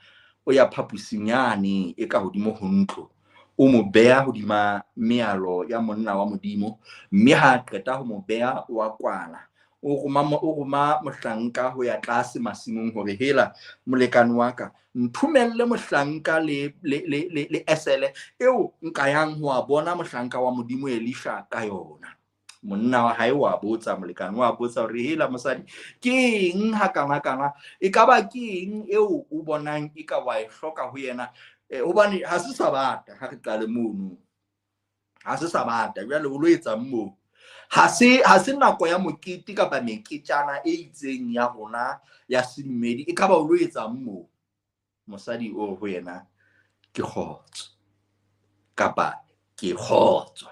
o ya phaposing yane e ka hodimo ho ntlo, o mo beha hodima mealo ya monna wa Modimo, mme ha a qeta ho mo beha o a kwala. O roma mohlanka ho ya tlase masimong hore hela molekane wa ka, nthomelle mohlanka le esele eo nka yang ho a bona mohlanka wa Modimo Elisha ka yona. Monna wa hae wa botsa, molekane wa botsa hore hela mosadi, ke eng ha kana kana, e ka ba ke eng eo o bonang e ka wa e hloka ho yena? Hobane ha se Sabata, ha re qale mono. Ha se Sabata, jwale o lo etsang moo? Ha se nako ya mokete kapa meketjana e itseng ya rona ya sedumedi, e ka ba o lo etsang moo? Mosadi o ho yena, ke kgotso kapa ke kgotso.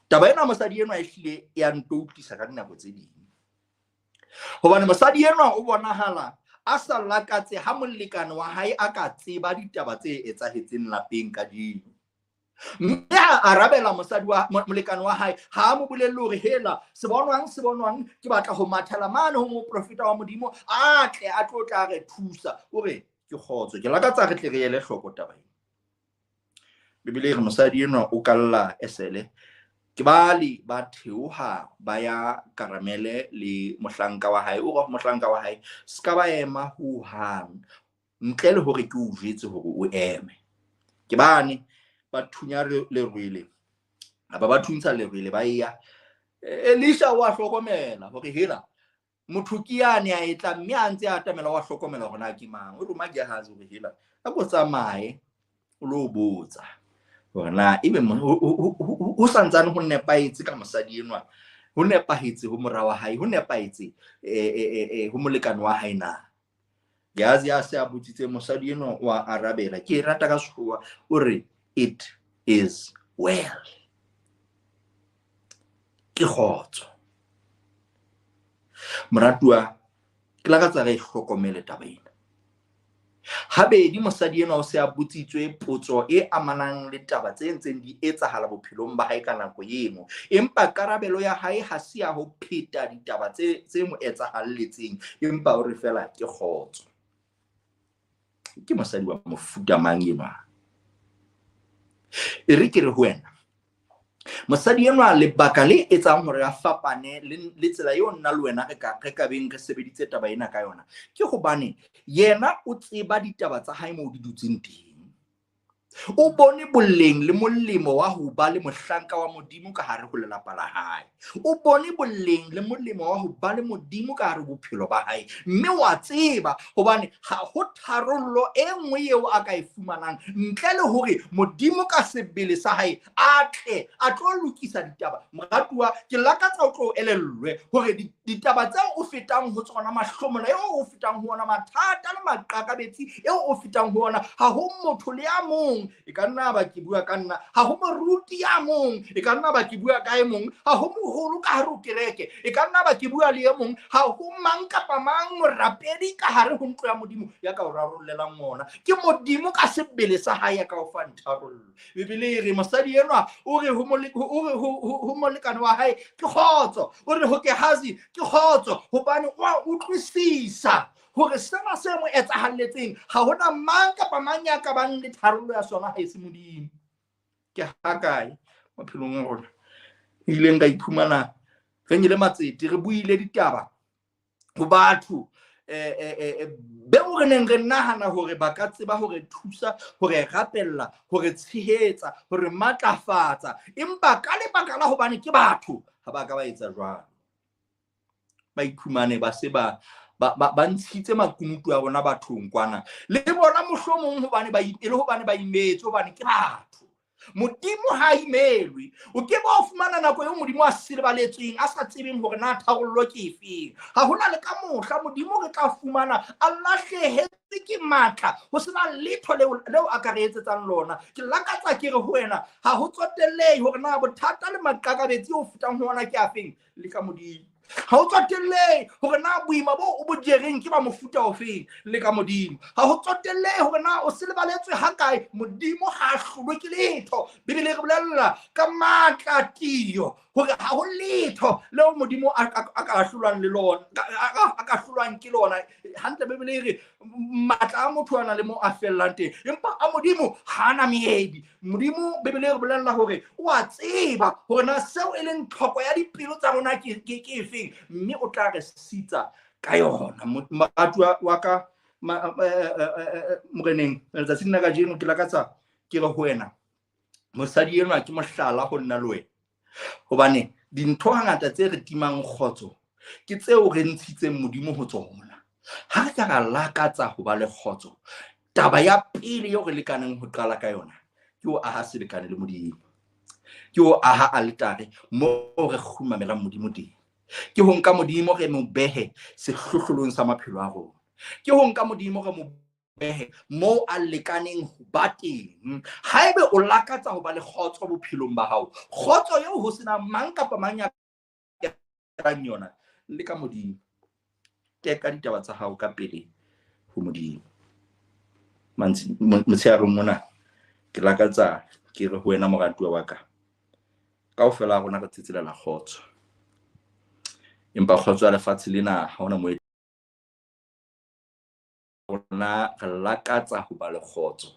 Taba ena mosadi enwa e hlile ya ntoutisa ka dinako tse ding. Hobane mosadi enwa o bonahala a sa lakatse ha molekane wa hae a ka tseba ditaba tse etsahetseng lapeng kajeno. Mme a arabela mosadi wa molekane wa hae, ha a mo bolelle hore hela se bonwang ke batla ho mathela mane ho moprofeta wa Modimo a tle a tlo tla re thusa. O re ke kgotso, ke lakatsa re tle re ele hloko taba ena. Bibele e re mosadi enwa o kalla esele, ke bale ba theoha ba ya Karamele le mohlanka wa hae. O re ho mohlanka wa hae, se ka ba ema ho hang ntle le hore ke o jwetse hore o eme. Ke bane ba thunya lerwele, ba thuntsha lerwele ba eya. Elisha wa hlokomela hore hela motho ke yane a etla, mme a ntse a atamela wa hlokomela hore na ke mang. O roma Gehazi hore hela a ko tsamaye o lo botsa hore na ebe ho santsane ho nepahetse ka mosadi enwa, ho nepahetse ho mora wa hae, ho nepahetse ho molekane wa hae na. Gehazi a se a botsitse mosadi enwa wa arabela, ke e rata ka sekgowa, o re it is well, ke kgotso. Moratuwa, ke lakatsa re hlokomele taba ena. Habedi mosadi enwa o se a botsitswe potso e amanang le taba tse ntseng di etsahala bophelong ba hae ka nako eno, empa karabelo ya hae ha se ya ho pheta ditaba tse mo etsahalletseng, empa o re fela ke kgotso. Ke mosadi wa mofuta mang enwa? E re ke re ho wena, mosadi enwa lebaka le etsang hore a fapane le tsela eo nna le wena re ka beng re sebeditse taba ena ka yona, ke hobane yena o tseba ditaba tsa hae moo di dutseng teng. O bone boleng le molemo wa ho ba le mohlanka wa Modimo ka hare ho lelapa la hae. O bone boleng le molemo wa ho ba le Modimo ka hare ho bophelo ba hae. Mme wa tseba hobane ha ho tharollo e nngwe eo a ka e fumanang ntle le hore Modimo ka sebele sa hae a tle a tlo lokisa ditaba. Moratuwa, ke lakatsa o tlo elellwe hore Ditaba tseo o fetang ho tsona, mahlomola eo o fetang ho ona, mathata le maqakabetsi eo o fetang ho ona, ha ho motho le ya mong, e ka nna ba ke bua ka nna, ha ho moruti ya mong, e ka nna ba ke bua ka e mong, ha ho moholo ka hare ho kereke, e ka nna ba ke bua le e mong, ha ho mang kapa mang morapedi ka hare ho ntlo ya Modimo ya ka o rarollelang ona. Ke Modimo ka sebele sa hae ya ka o fang tharollo. Bibele e re mosadi enwa o re ho molekane wa hae ke kgotso, o re ho Gehazi ke kgotso, hobane o a utlwisisa hore sena se mo etsahalletseng ha hona mang kapa mang ya ka bang le tharollo ya sona ha e se Modimo. Ke ha kae maphelong a rona ileng ka iphumana re nkile matsete, re buile ditaba ho batho beo re neng re nahana hore ba ka tseba hore thusa, hore rapella, hore tshehetsa, hore matlafatsa, empa ka lebaka la hobane ke batho ha ba ka ba etsa jwalo. Ba iphumane ba se ba ntshitse makunutu a bona bathong kwana le bona, mohlomong hobane ba e le hobane ba imetse, hobane ke batho. Modimo ha imelwe. O ke ba o fumana nako eo Modimo a sirebaletsweng, a sa tsebeng hore na tharollo ke efeng. Ha hona le ka mohla Modimo re tla fumana a lahlehetswe ke matla, ho sena letho leo a ka re etsetsang lona. Ke lakatsa ke re ho wena, ha ho tsotellehe hore na bothata le maqakabetsi o fetang ho ona ke afeng, le ka Modimo. Ha ho tsotellehe hore na boima bo o bo jereng ke ba mofuta ofeng, le ka Modimo. Ha ho tsotellehe hore na o selebaletswe ha kae, Modimo ha a hlolwe ke letho. Bibele e re bolella ka matla tiyo hore ha ho letho leo Modimo a ka hlolwang le lona, a ka hlolwang ke lona. Hantle Bibele e re matla a motho a na le mo a fellang teng, empa a Modimo ha ana meedi. Modimo Bibele e re bolella hore o a tseba hore na seo e leng tlhoko ya dipelo tsa rona ke efeng, mme o tla re sitsa ka yona. Moratuwa wa ka moreneng, letsatsing la kajeno ke lakatsa ke re ho wena, mosadi enwa ke mohlala ho nna le wena, hobane dintho hangata tse re timang kgotso ke tseo re ntshitseng Modimo ho tsona. Ha re ka ra lakatsa ho ba le kgotso, taba ya pele eo re lekaneng ho qala ka yona ke ho aha selekane le Modimo, ke ho aha altare moo re kgumamelang Modimo teng, ke ho nka Modimo re mo behe sehlohlolong sa maphelo a rona, ke ho nka Modimo re mo behe moo a lekaneng ho ba teng. Haebe o lakatsa ho ba le kgotso bophelong ba hao, kgotso eo ho sena mang kapa mang ya rang yona, le ka Modimo. Teka ditaba tsa hao ka pele ho Modimo. Motsheareng mona ke lakatsa ke re ho wena moratuwa wa ka, kaofela ha rona re tsetselela kgotso, empa kgotso ya lefatshe lena ha hona moo rona re lakatsa ho ba le kgotso,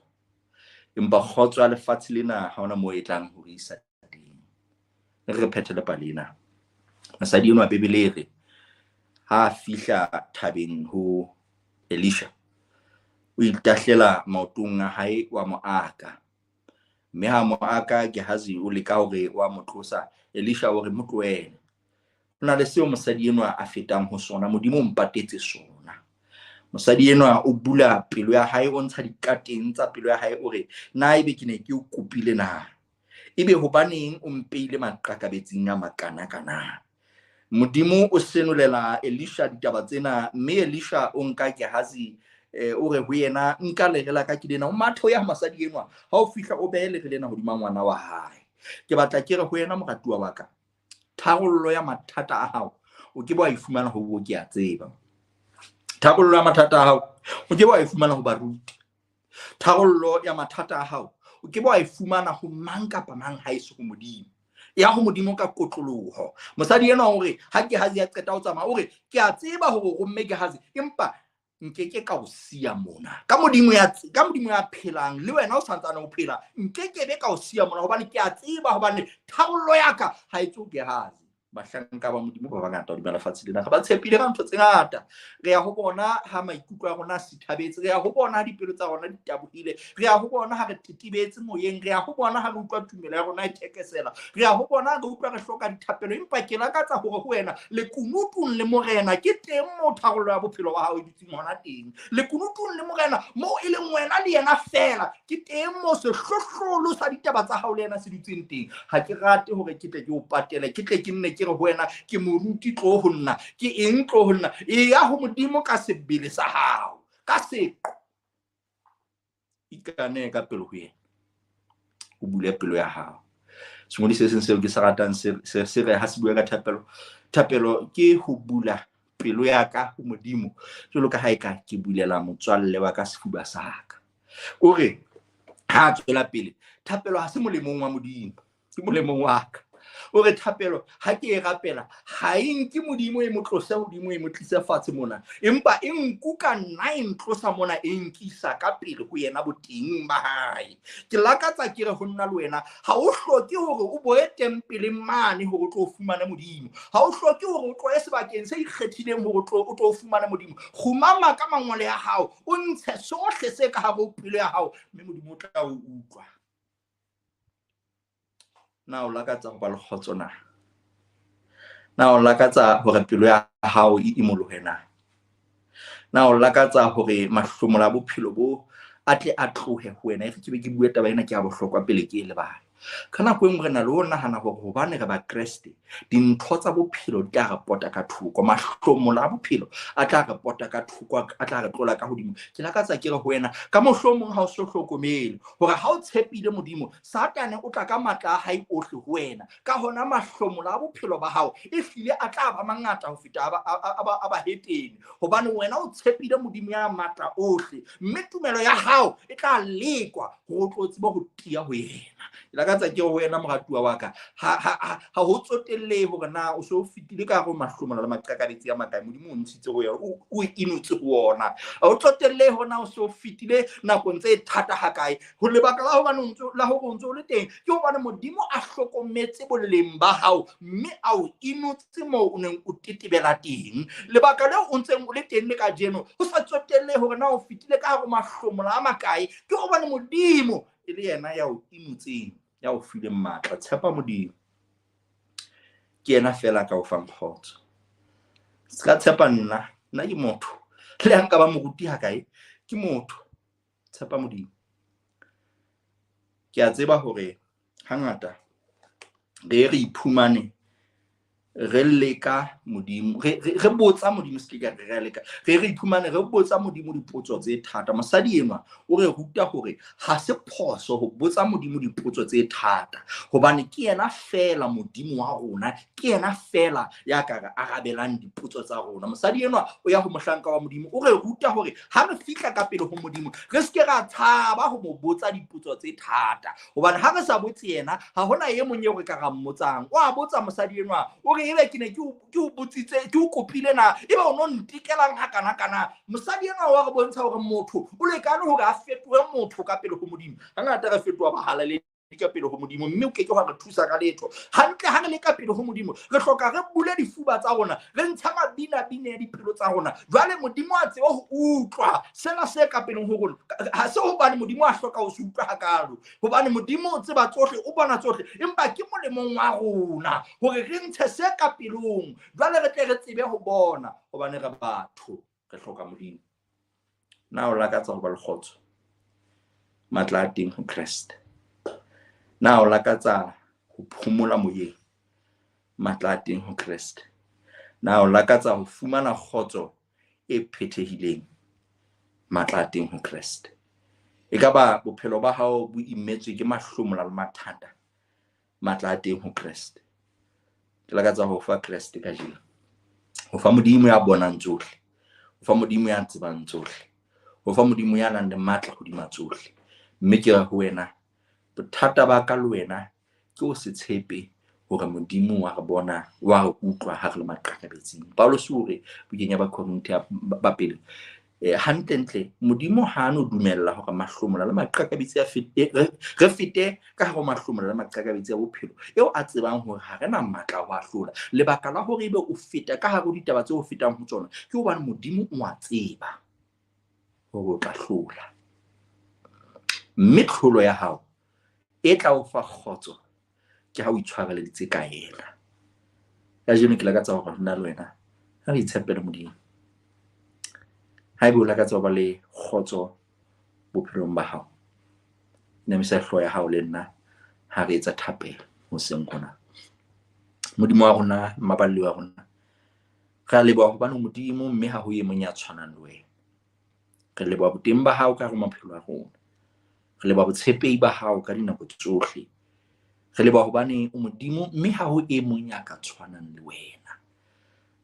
empa kgotso ya lefatshe lena ha hona moo e tlang ho re isa teng. Re phethele pale ena. Mosadi enwa Bibele e re ha a fihla thabeng ho Elisha, o itahlela maotong a hae wa mo aka, mme ha mo aka Gehazi o leka hore wa mo tlosa, Elisha o re mo tlohele. Ho na le seo mosadi enwa a fetang ho sona, Modimo o mpatetse sona. Mosadi enwa o bula pelo ya hae, o ntsha dikateng tsa pelo ya hae, o re na ebe ke ne ke o kopile na? Ebe hobaneng o mpeile maqakabetsing a makanakana? Modimo o senolela Elisha ditaba tsena, mme Elisha o nka Gehazi, o re ho yena, nka lere la ka ke lena, o mathe o ya mosadi enwa, ha o fihla o behe lere lena hodima ngwana wa hae. Ke batla ke re ho yena moratuwa wa ka, tharollo ya mathata a hao o ke ba e fumana ho bo ke a tseba. Tharollo ya mathata a hao o ke ba e fumana ho baruti. Tharollo ya mathata a hao o ke ba e fumana ho mang kapa mang ha e se ho Modimo. Ya ho Modimo ka kotloloho. Mosadi enwa o re ha Gehazi a qeta ho tsamaya, o re ke a tseba hore o romme Gehazi, empa nkeke ka o siya mona. Ka Modimo ya ka Modimo ya phelang le wena o santsane o phela, nkeke be ka o siya mona, hobane ke a tseba hobane tharollo ya ka ha e tswe Gehazi. Bahlanka ba Modimo ba bangata hodima lefatshe lena re ba tshepile ka ntho tse ngata. Re ya ho bona ha maikutlo a rona a sithabetse, re ya ho bona ha dipelo tsa rona di tabohile, re ya ho bona ha re tetebetse moyeng, re ya ho bona ha re utlwa tumelo ya rona e thekesela, re ya ho bona ha re utlwa re hloka dithapelo. Empa ke lakatsa hore ho wena lekunutung le Morena ke teng moo tharollo ya bophelo ba hao e dutseng hona teng. Lekunutung le Morena moo e leng wena le yena feela, ke teng moo sehlohlolo sa ditaba tsa hao le yena se dutseng teng. Ha ke rate hore ke tle ke o patele, ke tle ke nne ke ke re ho wena ke moruti tlo ho nna, ke eng tlo ho nna. E ya ho Modimo ka sebele sa hao, ka seqo. Ikane ka pele ho yena, o bule pelo ya hao. Sengodi se seng seo ke se ratang se re ha se bua ka thapelo, thapelo ke ho bula pelo ya ka ho Modimo jwalo ka ha eka ke bulela motswalle wa ka sefuba sa ka. O re ha tswela pele, thapelo ha se molemong wa Modimo, ke molemong wa ka. O re thapelo ha ke e rapela ha e nke Modimo e mo tlose hodimo e mo tlise fatshe mona, empa e nkuka nna e ntlosa mona e nkisa ka pele ho yena boteng ba hae. Ke lakatsa ke re ho nna le wena, ha o hloke hore o boye tempeleng mane hore o tlo fumane Modimo, ha o hloke hore o tlohe sebakeng se ikgethileng hore o tlo fumane Modimo. Kgumama ka mangole ya hao, o ntshe sohle se ka hare ho pelo ya hao, mme Modimo o tla o utlwa. Na o lakatsa ho ba le kgotso na? Na o lakatsa hore pelo ya hao e imolohe na? Na o lakatsa hore mahlomola a bophelo bo a tle a tlohe ho wena? E re ke be ke bue taba ena ke ya bohlokwa pele ke e lebala. Ka nako e nngwe re na le ho nahana hore hobane re Bakreste, dintho tsa bophelo di tla re pota ka thoko, mahlomola a bophelo a tla re pota ka thoko, a tla re tlola ka hodimo. Ke lakatsa ke re ho wena, ka mohlomong ha o so hlokomele hore ha o tshepile Modimo, Satane o tla ka matla a hae ohle ho wena. Ka hona mahlomola a bophelo ba hao e hlile a tla ba mangata ho feta a bahetene, hobane wena o tshepile Modimo ya matla ohle, mme tumelo ya hao e tla lekwa hore o tlo tsebe ho tiya ho yena. Ke lakatsa ke ho wena moratuwa wa ka, ha ho tsotellehe hore na o se o fetile ka hare ho mahlomola le maqakabetsi a makae, Modimo o ntshitse ho yona, o inotse ho ona. Ha ho tsotellehe hore na o se o fetile nakong tse thata hakae, ho lebaka la hobane o ntso, la hore o ntso o le teng, ke hobane Modimo a hlokometse boleng ba hao mme a o inotse moo o neng o tetebela teng. Lebaka leo o ntseng o le teng le kajeno, ho sa tsotellehe hore na o fetile ka hare ho mahlomola a makae, ke hobane Modimo e le yena ya o inotseng, ya o fileng matla. Tshepa Modimo, ke yena fela ka o fang kgotso. Se ka tshepa nna, nna ke motho, le ha nka ba moruti hakae, ke motho. Tshepa Modimo. Ke a tseba hore hangata re re iphumane re leka Modimo, re botsa Modimo, se ke re leka, re iphumane re botsa Modimo dipotso tse thata. Mosadi enwa o re ruta hore ha se phoso ho botsa Modimo dipotso tse thata, hobane ke yena fela Modimo wa rona, ke yena fela ya ka re arabelang dipotso tsa rona. Mosadi enwa o ya ho mohlanka wa Modimo, o re ruta hore ha re fihla ka pele ho Modimo, re se ke ra tshaba ho mo botsa dipotso tse thata, hobane ha re sa botse yena, ha hona e mong eo re ka ra mmotsang. O a botsa mosadi enwa, o re ebe ke ne ke o botsitse, ke o kopile na, ebe o no ntekelang hakana kana. Mosadi enwa wa re bontsha hore motho o lekane hore a fetohe motho ka pele ho Modimo. Hangata re fetoha bahalaledi ka pele ho Modimo, mme o ke ke wa re thusa ka letho. Hantle ha re le ka pele ho Modimo, re hloka re bule difuba tsa rona, re ntsha mabinabine ya dipelo tsa rona. Jwale Modimo a tsebe ho utlwa sena se ka peleng ho rona. Ha se hobane Modimo a hloka ho se utlwa hakalo, hobane Modimo o tseba tsohle, o bona tsohle, empa ke molemong wa rona hore re ntshe se ka pelong, jwale re tle re tsebe ho bona, hobane re batho, re hloka Modimo. Na o lakatsa ho ba le kgotso? Matla a teng ho Kreste. Na o lakatsa ho phomola moyeng? Matla a teng ho Kreste. Na o lakatsa ho fumana kgotso e phethehileng? Matla a teng ho Kreste. Ekaba bophelo ba hao bo imetswe ke mahlomola le mathata? Matla a teng ho Kreste. Ke lakatsa ho fa Kreste kajeno, ho fa Modimo ya bonang tsohle, ho fa Modimo ya tsebang tsohle, ho fa Modimo ya nang le matla hodima tsohle. Mme ke re ho wena, bothata ba ka le wena ke o se tshepe hore Modimo wa re bona, wa re utlwa ha re le maqakabetsing. Paulus o re bukeng ya Bakorinthe ba pele, hantlentle Modimo ha a no dumella hore mahlomola le maqakabetsi a fete, re fete ka hare ho mahlomola le maqakabetsi a bophelo eo a tsebang hore ha re na matla ho a hlola. Lebaka la hore ebe o feta ka hare ho ditaba tseo o fetang ho tsona ke hobane Modimo o a tseba hore o tla hlola, mme tlholo ya hao e tla o fa kgotso ke ha o itshwareleditse ka yena. Kajeno ke lakatsa hore nna le wena ha re itshepele Modimo. Haeba o lakatsa ho ba le kgotso bophelong ba hao, namisa hlooho ya hao le nna ha re etsa thapelo hoseng hona. Modimo wa rona, mmaballi wa rona, re a leboha hobane Modimo mme ha ho e mong ya tshwanang le wena. Re leboha boteng ba hao ka hare ho maphelo a rona. Re leboha botshepehi ba hao ka dinako tsohle. Re leboha hobane o Modimo mme ha ho e mong ya ka tshwanang le wena.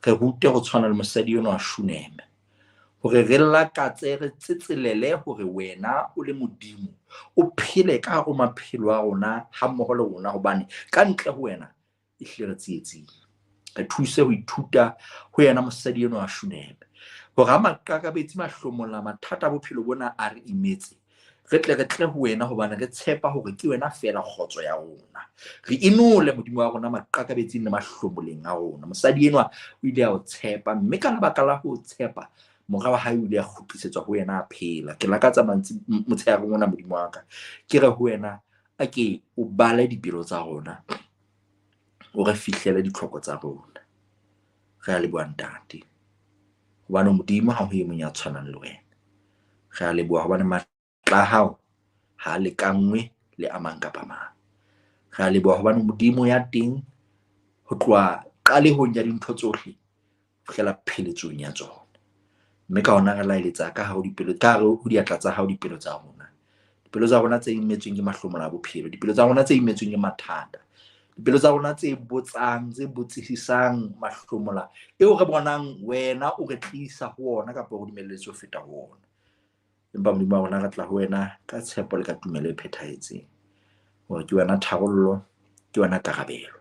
Re rute ho tshwana le mosadi enwa wa Shuneme, hore re lakatse, re tsetselele hore wena o le Modimo o phele ka hare ho maphelo a rona hammoho le rona, hobane ka ntle ho wena ehlile re tsietsing. Re thuse ho ithuta ho yena mosadi enwa wa Shuneme, hore ha maqakabetsi, mahlomola, mathata a bophelo bona a re imetse, re tle re tle ho wena, hobane re tshepa hore ke wena feela kgotso ya rona. Re inole Modimo wa rona maqakabetsing le mahlomoleng a rona. Mosadi enwa o ile a o tshepa, mme ka lebaka la ho tshepa, mora wa hae o ile a kgutlisetswa ho wena a phela. Ke lakatsa motshehareng ona, Modimo wa ka, ke re ho wena, a ke o bale dipelo tsa rona, o re fihlele ditlhoko tsa rona. Re a leboha Ntate, hobane Modimo ha ho e mong ya tshwanang le wena. Re a leboha hobane matla a hao ha a lekanngwe le a mang kapa mang. Re a leboha hobane Modimo ya teng ho tloha qalehong ya dintho tsohle ho fihlela pheletsong ya tsona. Mme ka hona re laeletsa ka hare ho dipelo, ka hare ho diatla tsa hao dipelo tsa rona. Dipelo tsa rona tse imetsweng ke mahlomola a bophelo, dipelo tsa rona tse imetsweng ke mathata, dipelo tsa rona tse botsang, tse botsisisang mahlomola eo re bonang wena o re tlisa ho ona kapa o re dumelletse ho feta ho ona. Empa Modimo wa rona, re tla ho wena ka tshepo le ka tumelo e phethahetseng, hore ke wena tharollo, ke wena karabelo,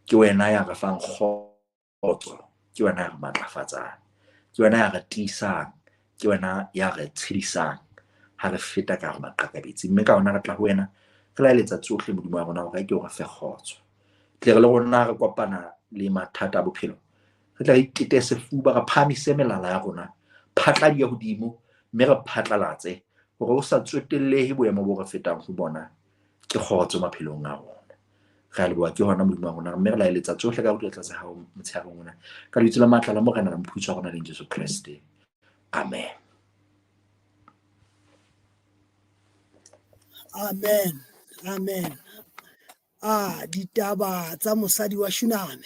ke wena ya re fang kgotso, ke wena ya re matlafatsang, ke wena ya re tiisang, ke wena ya re tshedisang ha re feta ka hare maqakabetsi. Mme ka hona re tla ho wena re laeletsa tsohle Modimo wa rona hore ke o re fe kgotso. Tle re le rona re kopana le mathata a bophelo, re tla re itete sefuba, re phahamise melala ya rona, phatladi ya hodimo, mme re phatlalatse hore o sa tsotellehe boemo bo re fetang ho bona, ke kgotso maphelong a rona. Re a leboha ke hona Modimo wa rona, mme re laeletsa tsohle ka diatla tsa hao motshehareng ona, ka lebitso la matla la Morena le Mopholosi wa rona leng Jesu Kreste. Amen. Amen. Amen. Ah, ditaba tsa mosadi wa Shuname.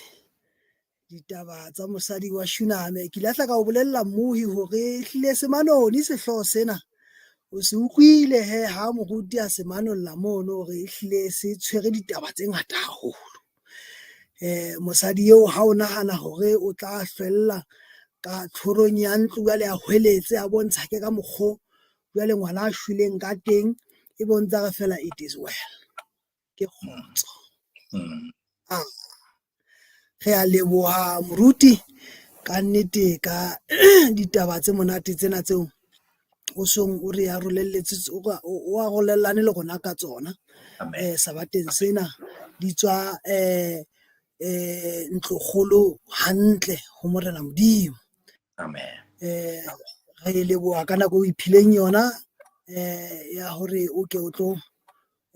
Ditaba tsa mosadi wa Shuname. Ke lahla ka o bolella mmohi hore ehlile semanoni sehlooho sena. O se utlwile he ha moruti a se manolla mono hore ehlile se tshwere ditaba tse ngata haholo. Mosadi eo ha o nahana hore o tla hlwella ka tlhorong ya ntlo jwale a hweletse a bontsha ke ka mokgo jwale ngwana a shweleng ka teng, e bontsha re fela it is well. Ke kgotso. Re a leboha moruti ka nnete ka ditaba tse monate tsena tseo o song o re arolelletse, o arolellane le rona ka tsona. Sabateng sena di tswa ntlokgolo hantle ho Morena Modimo. Amen. Re leboha ka nako o iphileng yona ya hore o ke o tlo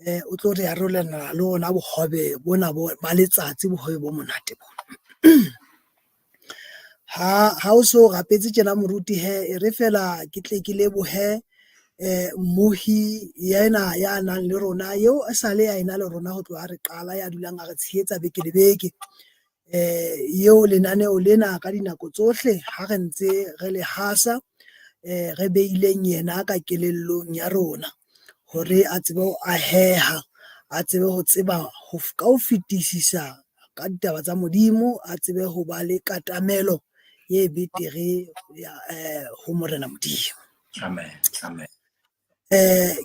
o tlo re arolelana le ona bohobe bona ba letsatsi, bohobe bo monate bona. Ha o so rapetse tjena moruti he, e re fela ke tle ke lebohe mmohi yena ya nang le rona, eo a sale a ena le rona ho tloha re qala, ya dulang a re tshehetsa beke le beke. Eo lenaneo lena ka dinako tsohle ha re ntse re le hasa, re beileng yena ka kelellong ya rona hore a tsebe ho aheha, a tsebe ho tseba ka ho fetisisa ka ditaba tsa Modimo, a tsebe ho ba le katamelo e betere ya ho Morena Modimo. Amen. Amen.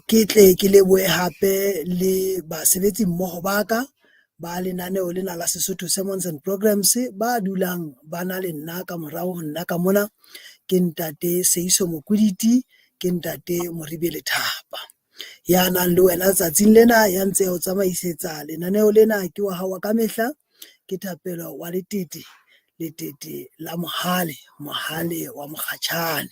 Ke tle ke lebohe hape le basebetsi mmoho ba ka ba lenaneo lena la Sesotho Sermons and Programs ba dulang ba na le nna ka morao ho nna ka mona, ke ntate Seiso Mokwiditi, ke ntate Moribe Lethapa. Ya nang le wena tsatsing lena, ya ntse o tsamaisetsa lenaneo lena ke wa hao wa kamehla, ke Thapelo wa Letete, Letete la Mohale, Mohale wa Mokgatjhane.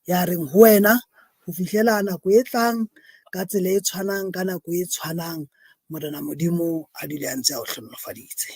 Ya reng ho wena ho fihlela nako e tlang ka tsela e tshwanang, ka nako e tshwanang, Morena Modimo a dule a ntse a o hlohonolofaditse.